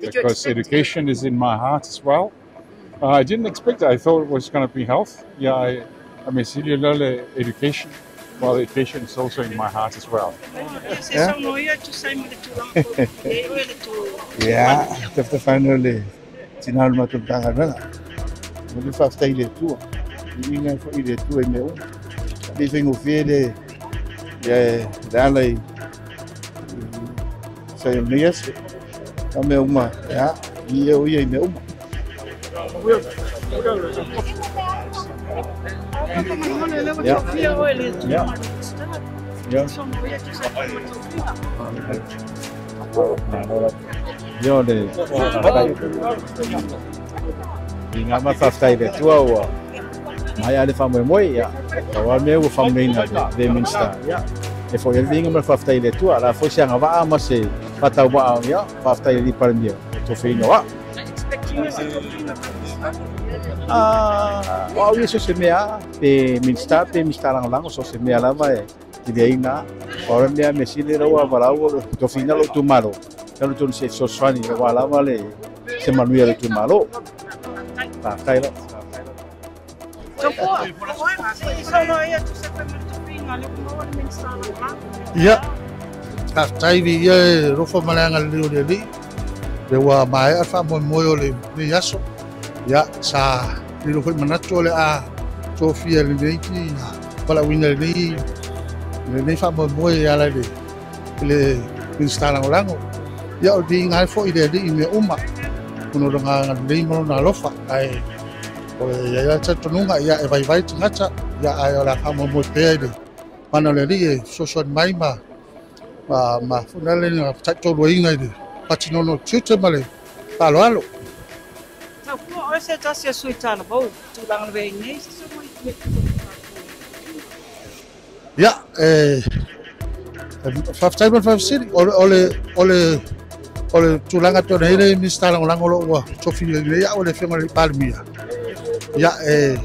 Did you Because expect it? Education is in my heart as well. I didn't expect it. I thought it was going to be health. Yeah, I mean, education. Well, education is also in my heart as well. Yeah. Ia, tafatafaina le tina o le matou Matagaluega. Momoli le faafetai i le Atua, viiga ai foi i le Atua i mea uma. E le i faigofie le le ala i sai o lenei aso. A mea uma, ia, viia o ia i mea uma. Ia. Ia. Ia. Ia o le viiga ma faafetai i le Atua ua maea le faamoemoe. Ia pau lava le mea ua faamanuiaina le Minisita, ia e fo'i ai le viiga ma le faafetai i le Atua. O le a foi se agavaa ma se faatauvaa, ia faafetai i le Alii Palemia le tofiina o a'u. O au ia so o se mea lava, pe Minisita pe Minisita Lagolago, so o se mea lava e tiliaina. Pau le mea mea sili lea ua valaau tofiina lou itumalo, talu tonu se fesoasoani aua lava le se manuia o le itumalo. Faafetai lava. Ia, faafetai, viia e alofa ma le agalelei o le Alii, lea ua maea le faamoemoe o lenei aso. Ia, sa lilo foi manatu o le a tofia i lenei valaauina i lenei faamoemoe e ala i le Minisita Lagolago. Ia, o le viiga ai foi i le Alii i mea uma, ona o lona agalelei ma lona alofa. Ae o le i ai lava le talitonuga, ia e vaivai tagata, ia ae o le a faamoemoe pea i le mana o le Alii e fesoasoani mai ma ma foi lea le taitoluaina i le faatinoina o tiute ma le faaaloalo. Taupua oe se tasi o sui talavou tulaga le vei nei se mai. Ia, e faafetai mo le faafesili. O le tulaga pei ona i ai le Minisita Lagolago o lo o ua tofia nei au e le Afioga i le Palemia, ia e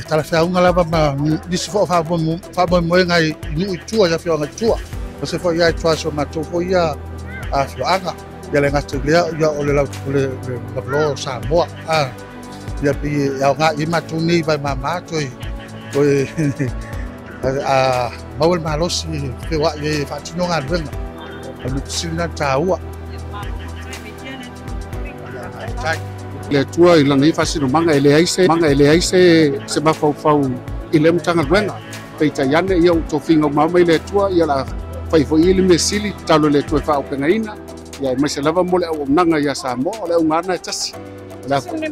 talafeauga lava ma nisi foi o faamoemoega i nuu i tua, i afioaga i tua, aemaise foi ia i tua i si o matou foi ia afioaga. Ia le gata i lea, ia o le lavaloa o Samoa. Ia pei e aoga i ai matou nei vaemama toe a maua le malosi e feoai ai e faatino galuega. O le fesili lena taua. Le Atua i lana ia faasinomaga, e leai se maga, e leai se mafaufau i lea Matagaluega. Peitai ane, ia ua tofiga uma mai le Atua, ia la fai foi i le mea sili, tatalo i le Atua e faaaupegaina, ia aemaise lava mo le auaunaga ia Samoa, o le auga e tasi. O le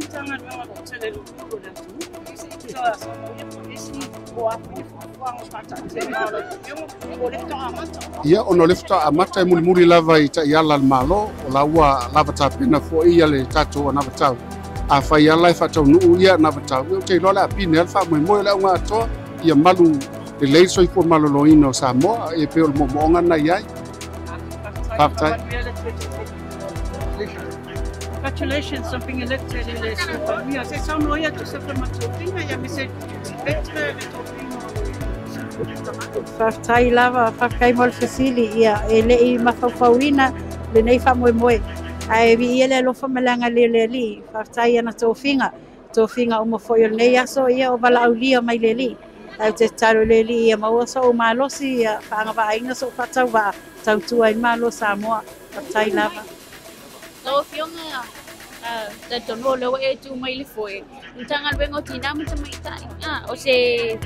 Ia, ona o le faatoa amata, e mulimuli lava i taiala a le Malo, o la ua lava tapena foi ia le tatou anavatau. Afai ala e faataunuu ia anavatau, ia ou te iloa o le a pine ai le faamoemoe. O le auga atoa, ia malu lelei le soifua maloloina o Samoa, e pei o le moomooga na i ai. Faafetai. Congratulations on being elected i le Sui Palemia. Se saunoa ia tu se matofiga ia me se elected le tofiga. Faafetai lava, faafetai mo le fesili. Ia e le'i mafaufauina lenei faamoemoe, ae viia le alofa ma le agalelei o le Alii. Faafetai ana tofiga, tofiga uma foi o lenei aso, ia o valaaulia mai le Alii. Ae ou te tatalo i le Alii ia maua so'u malosi, ia faagavaaina so'u faatauvaa tautua ai le Malo o Samoa. Faafetai lava. Lau Afioga, talitonu o lea ua e tu mai le foe Matagaluega o Tina ma Tamaitai. O se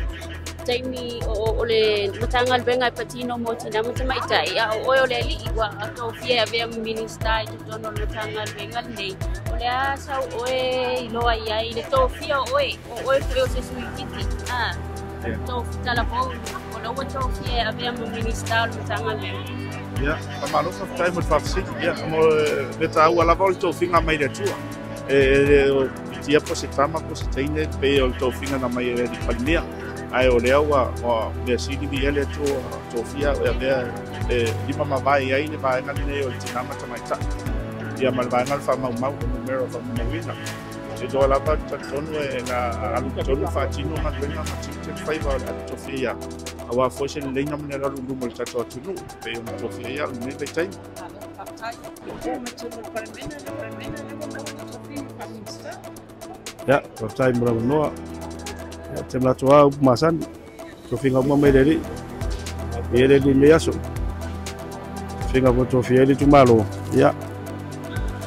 taimi o le Matagaluega e patino mo tina ma tamaitai, a o oe o le alii ua tofia e avea ma Minista i totonu o le Matagaluega lenei. O le a sau oe iloa i ai le tofia o oe, o oe foi o se sui itiiti talavou, o la ua tofia e avea ma Minista o le Matagaluega? Ia, faamalo, faafetai mo le faafesili. Ia, mo le taua lava o le tofiga mai le Atua. E le pitia po se tama po se teine, pei o le tofiga na mai e le Alii Palemia. Ae o lea ua mea sili, viia le Atua tofia e avea e lima mavae ai le vaega lenei o le tina ma tamaitai. Ia ma le vaega o le faamaumau, o numera o faamaumauina. E toa lava talitonu e na alu tonu faatino galuega ma tiute ma faiva o le tofia ia. Aua foi se leleiga ma le alualu i luma o le tatou atunuu, pei ona tofia ia au i lenei vaitaimi. Ia, faafetai mo le avanoa. Ia, te manatu lava upu masani. Tofiga uma mai le Alii. Viia le Alii i lenei aso. Tofiga ua tofia ai le itumalo. Ia,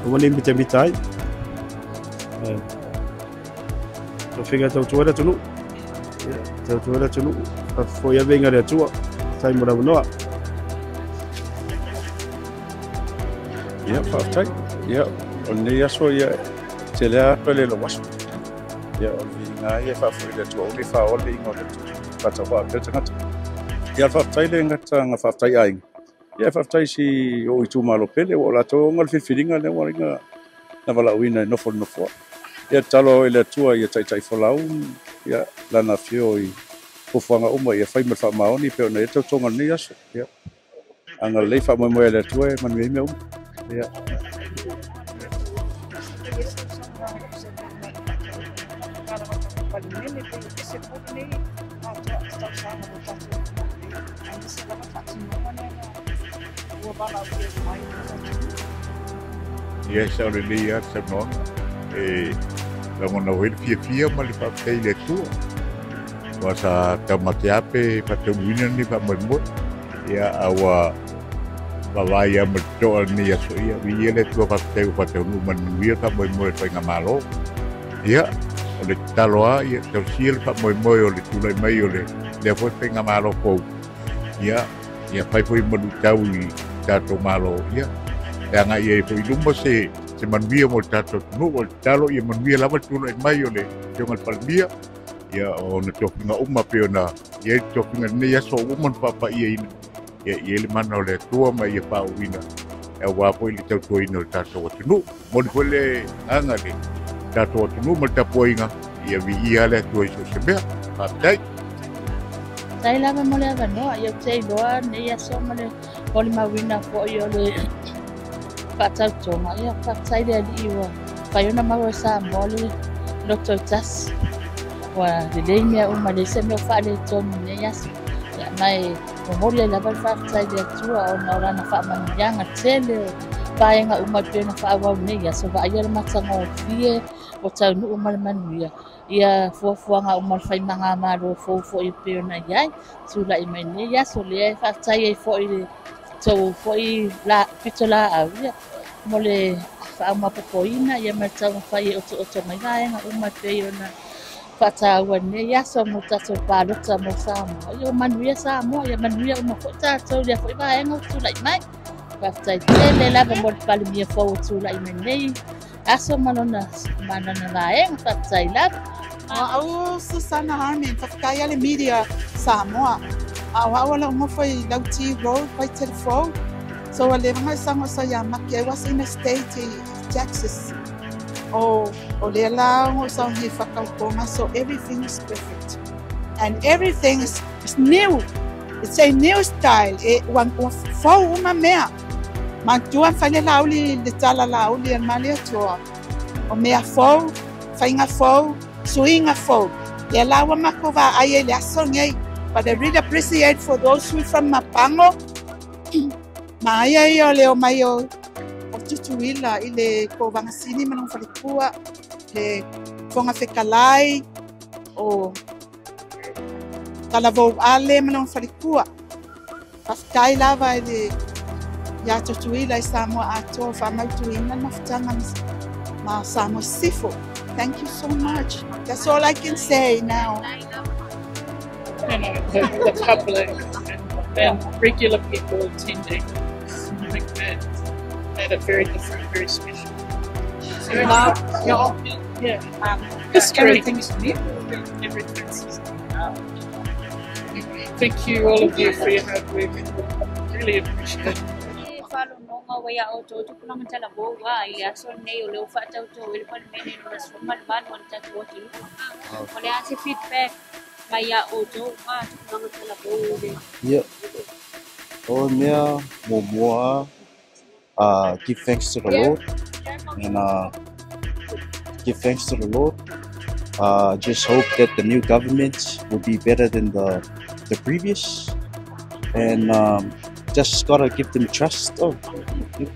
aua ne i mitamita ai. Tofiga e tautua ai le atunuu. Ia, tautua ai le atunuu. Faafoi ave i le Atua. Faafetai mo le avanoa. Ia, faafetai. Ia, o lenei aso, ia, tele lava pe le lou aso. Ia, o le viiga ia e faafoi i le Atua, aua ne i faoa le viiga o le Atua. Faatauvaa pea le tagata. Ia, faafetai le gata na faafetai aiga. Ia, faafetai si ou itumalo pele, ua o latou ona le filifiliga lea ua na valaauina e nofo le nofoa. Ia, tatalo i le Atua ia taitai folau, ia, lana afio i fuafuaga uma ia fai ma le faamaoni pe ona i ai le tautoga o lenei aso. Ia, agalelei faamoemoe a le Atua e manuia ai mea uma. Ia. Ia, e sao lelei lava le saunoaga. E lagona foi le fiafia ma le faafetai i le Atua. Aua sa taumate lava pe faataunuuina lenei faamoemoe. Ia, a ua vaavaai lava ma le totoa lenei aso. Ia, viia le Atua, faafetai ua faataunuu ma le manuia le faamoemoe o le faigamalo. Ia, o le tatalo lava, ia tausia le faamoemoe o le tulai mai o lea foi faigamalo fou. Ia, ia fai foi ma luitau i tatou malo. Ia, e agai ai foi i luma se manuia mo le tatou atunuu. O le tatalo ia manuia lava le tulai mai o le Afioga i le Palemia. Ia, ona tofiga uma pei ona i ai le tofiga i lenei aso ua uma ona faapaiaina. Ia, i ai le mana o le Atua ma ia faauuina aua foi le tautuaina o le tatou atunuu. Momoli foi le agaga i le tatou atunuu ma le tapuaiga, ia viia le Atua i so o se mea. Faafetai. Faafetai lava mo le avanoa. Ia, ou te iloa lenei aso ma le molimauina foi o le faatautoga. Ia, faafetai le Alii ua fai ona maua e Samoa le loto i tasi. Ua lelei mea uma, leai se mea o faaletonu i lenei aso. Ia, ma e momoli ai lava le faafetai i le Atua ona o lana faamanuiaga tele o vaega uma e pei ona faaauau nei aso. Vaaia le matagofie o taunuu ma le manuia. Ia fuafuaga uma o le faigamalo fou foi e pei ona i ai tulai mai nei aso. Lea e faafetai ai foi i le tou foi pitolaau, ia, mo le faaumapopoina, ia, ma le taumafai e otooto mai vaega uma e pei ona faataua i lenei aso mo tatou palota mo Samoa. Ia, ua manuia Samoa, ia manuia uma foi tatou i lea foi vaega ua tulai mai. Faafetai tele lava mo le Palemia fou ua tulai mai nei aso ma lona vaega. Faafetai lava. Au Susana Harman, faafetai ale media Samoa. A o au ala ngofo i Lauti Road, pai telefone. So a leva ngai sango sa ia maki. I was in a state i Texas. O le la ngo sa ngi whakaukonga, so everything is perfect. And everything is new. It's a new style. E ua fou uma mea. Mantua whaile lauli le tala lauli al mali atua. O mea fou, whainga fou, suinga fou. Le lawa mako va ai le aso nei. But I really appreciate for those who from Mapango. Ma ia ia o leo mai o tutuila i le ko vangasini manong falipua, le fonga fekalai, o talavou ale manong falipua. Faafetai lava i le ia tutuila i Samoa atoa faamautuina le mafutaga ma Samoa Sisifo. Thank you so much. That's all I can say now. You know, the public and regular people attending, I think that made it very different, very special. So, yeah, history. Everything's new. Everything's new. Thank you, all of you, for your hard work. Really appreciate it. Faalologa ua ia outou tupulaga talavou a i le aso lenei o lea ua faatautou ai le Palemene no le 18 o le tatou atunuu. O le a se feedback mai ia outou a tupulaga talavou le? Ia, o mea muamua, give thanks to the Lord and give thanks to the Lord. Just hope that the new government will be better than the previous, and just gotta give them trust. Oh, yeah.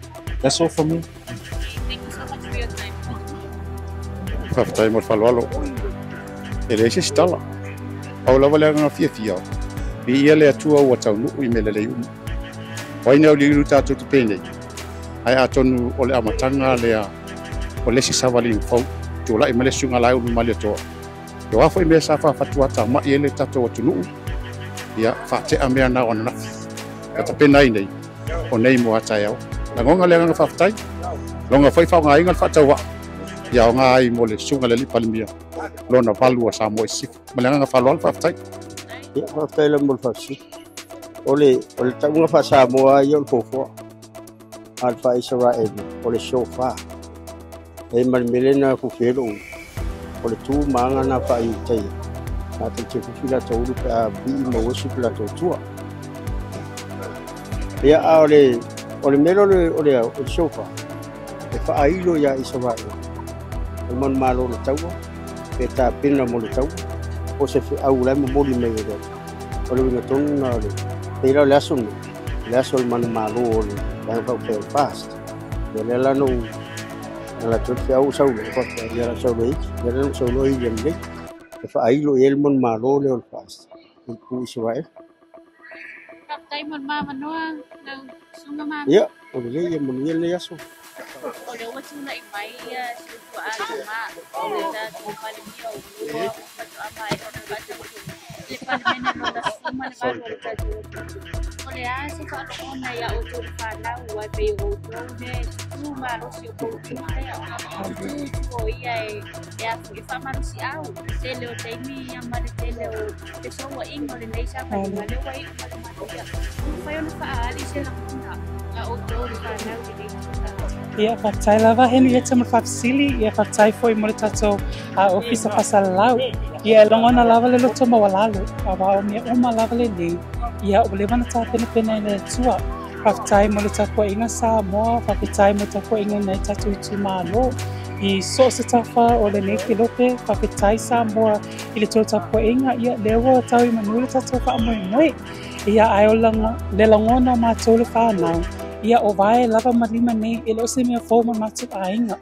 That's all from me. Thank you so much for your time. Faafetai mo le faaaloalo. E leai se isi tala. Pau lava le agaga fiafia, viia le Atua ua taunuu i mea lelei uma. O ai na auliuliu tatou te penei, ae atonu o le amataga lea o le isi savaliga fou, tulai mai le susuga Laulu Malietoa. O a foi mea sa faafatuatamai ai le tatou atunuu, ia faatea mea na o ananafi. Ka tapena ai nei, o nei mo a taeao. Lagona le agaga faafetai, loga foi faaaogaina le faatauvaa, ia aoga ai mo le susuga i le alii Palemia, lona valu a Samoa i sisifo. Ma le agaga faaaloalo, faafetai. Ia, faafetai lava mo le faafesili. O le o le tauga faa-Samoa ia o le foafoa. A o le faa-Isaraelu o le shofar. E ma le mea lea na fufi ai lou o le tu ma aga na faa-Iutaia latou te fufi latou ulu pe a vii ma worship latou tua. Ia, a o le o le mea lea o le o le o le shofar e faailo iā Isaraelu o le manumalo o le taua pe tapena mo le taua po o se feau o la e momoli mai e le Atua. O le uiga tonu lena o le pei la o le aso lenei, o le aso o le manumalo o le Vaega Faaupufai o le FAST. Ia lea la na ou ala atu ai le feau ua sau loa, faapea ia o le a ou sau loa e ili. Ia lea na ou sau loa ili ananei e faailo i ai le manumalo lea o le FAST i pu Isaraelu. Faafetai mo le mavanoa lau susuga ma. Ia, o lelei ia manuia lenei aso. O lea ua tulai mai si ou tuaa tama o le tatou Palemia o ua faatoa maea ona faatauto i le Palemene lona 18 o le tatou atunuu. O le a se faalogona iā outou le fanau aua e pei o outou le tutu malosi o poutu lea, tutu i tua o ia e a foi e faamalosiau tele o taimi ia ma le tele o fesouaiga o lenei savaliga lea ua iu ma le manuia. Ua mafai ona faaali se lagona a outou le fanau i lenei tulaga? Ia, faafetai lava Henrietta mo le faafesili, ia faafetai foi mo le tatou Ofisa Faasalalau. Ia, e lagona lava le loto maualalo, aua o mea uma lava lenei, ia ua leva ona tapenapena e le Atua. Faafetai mo le tapuaiga Samoa, faafetai mo le tapuaiga i nai tatou itumalo i so o se tafa o lenei kelope, faafetai Samoa i le tou tapuaiga, ia lea ua tau i manu le tatou faamoemoe. Ia, ae o le lagona o matou le fanau, ia o vae lava ma lima nei, e le o se mea fou ma matou aiga.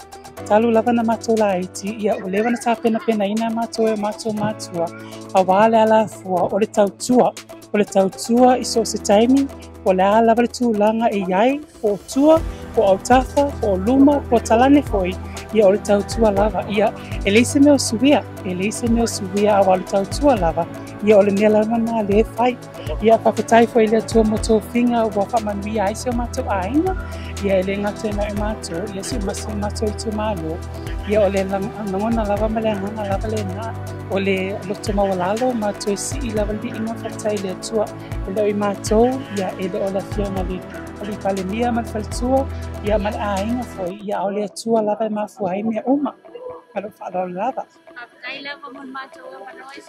Talu lava na matou laiti, ia ua leva ona tapenapenaina matou e o matou matua, aua le alafua o le tautua. O le tautua i so o se taimi, po o le a lava le tulaga e i ai, po o tua, po o autafa, po o luma, po o talane foi, ia o le tautua lava. Ia, e leai se mea o suia, e leai se mea o suia aua o le tautua lava, ia o le mea lava lena lea e fai. Ia, faafetai foi i le Atua mo tofiga ua faamanuia ai si o matou aiga, ia e le gata i nai matou, ia si o matou itumalo, ia o le lagona lava ma le agaga lava lena, o le loto maualalo ma toe sii lava le viiga faafetai i le Atua. E le o i matou, ia e le o le Afioga i le Alii Palemia ma le faletua, ia ma le aiga foi, ia a o le Atua lava e mafua ai mea uma. Ma lou faaaloalo lava. Faafetai lava mo le matou avanoa i.